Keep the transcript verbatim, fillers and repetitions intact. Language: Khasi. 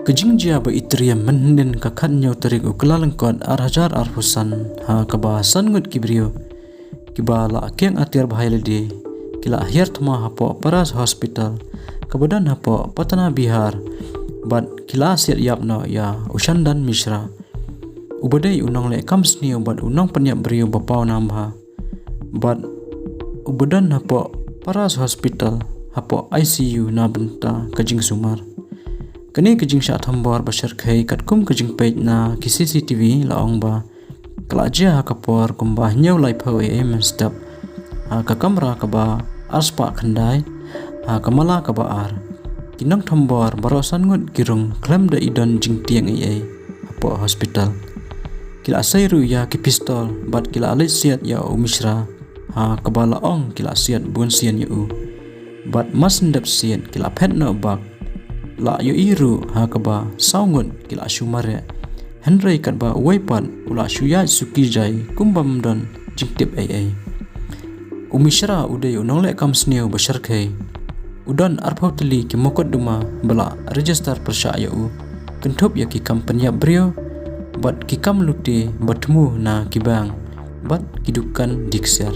Ka jingjia ba itriem mynhynnin ka khatnïew tarik u Kyllalyngkot ar hajar arphew san, ha kaba san ngut ki briew kiba la kieng atiar bha ïalade ki la hiar thma hapoh Paras Hospital kaba don hapoh Patna, Bihar, bad ki la siat ïap noh ïa u Chandan Mishra, uba dei u nongleh kam sniew bad u nongpynïap briew ba paw nam bha, bad uba don hapoh Paras Hospital hapoh I C U na bynta ka jingsumar. Kane ka jingshah thombor ba shyrkhei, katkum ka jingpeit na ki C C T V, la ong ba ka la jia ha ka por kumba hynñiew laiphew A M mynstep, ha ka kamra kaba arspah khyndai, ha ka mala kaba ar. Ki nongthombor baroh san ngut ki rung khlem da i don jingtieng ei ei hapoh hospital. Ki la sei ruh ïa ki pistol bad ki la leit siat ïa u Mishra, ha kaba la ong ki la siat bun sien ïa u. Bad mar syn dep siat ki la phet noh bak. La ïohi ruh ha kaba saw ngut ki la shu mareh, hynrei katba uwei pat u la shu ïaid suki jai kumba ym don jingtip ei ei. U Mishra u dei u nongleh kam sniew ba shyrkhei. U don arphew tylli ki mukotduma ba la register pyrshah ïa u, kynthup ïa ki kam pynïap briew bad ki kam lute ba thmu na ki bank bad ki dukan dieng ksiar.